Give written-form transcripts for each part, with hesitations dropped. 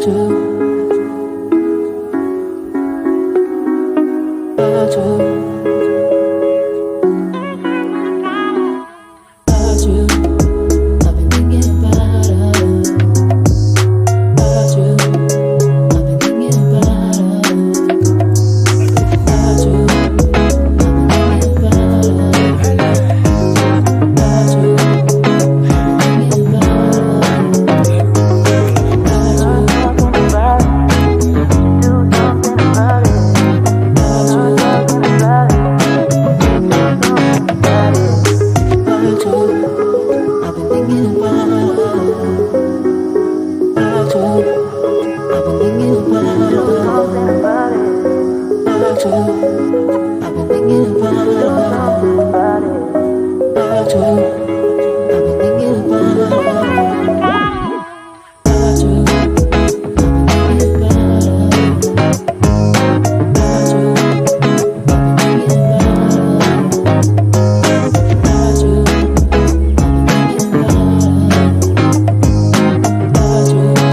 you. About you. About you. I've been thinking about us. About you. I've been thinking about us. About you. I've been thinking about us. About you. I've been thinking about us. About you. About you. About you. I've been thinking about about you. I've been thinking about you. I've been thinking about you. I've been thinking about you. I've been thinking about you. I've been thinking about you. I've been thinking about you. I've been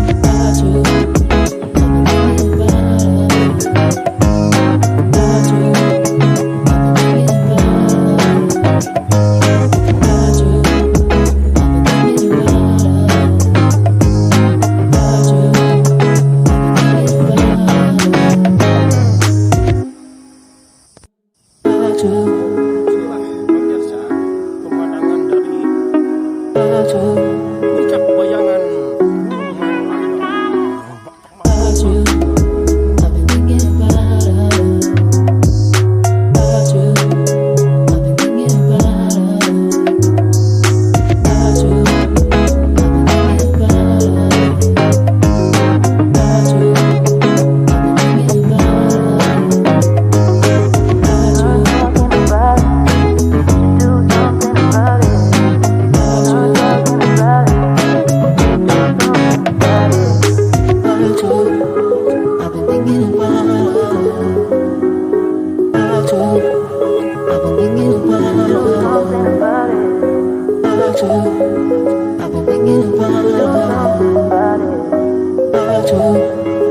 thinking about you. I've been thinking about you. I've been thinking about you. I've been thinking about you. I've been thinking about you. Inilah pemirsa pemandangan dari About you. Puncak Bayangan Gunung Manglidor. About you. I've been thinking about you. I've been thinking about you. I've been thinking about you. I've been thinking about you. About you. About you. I've been thinking about you. I've been thinking about you. I've been thinking about you.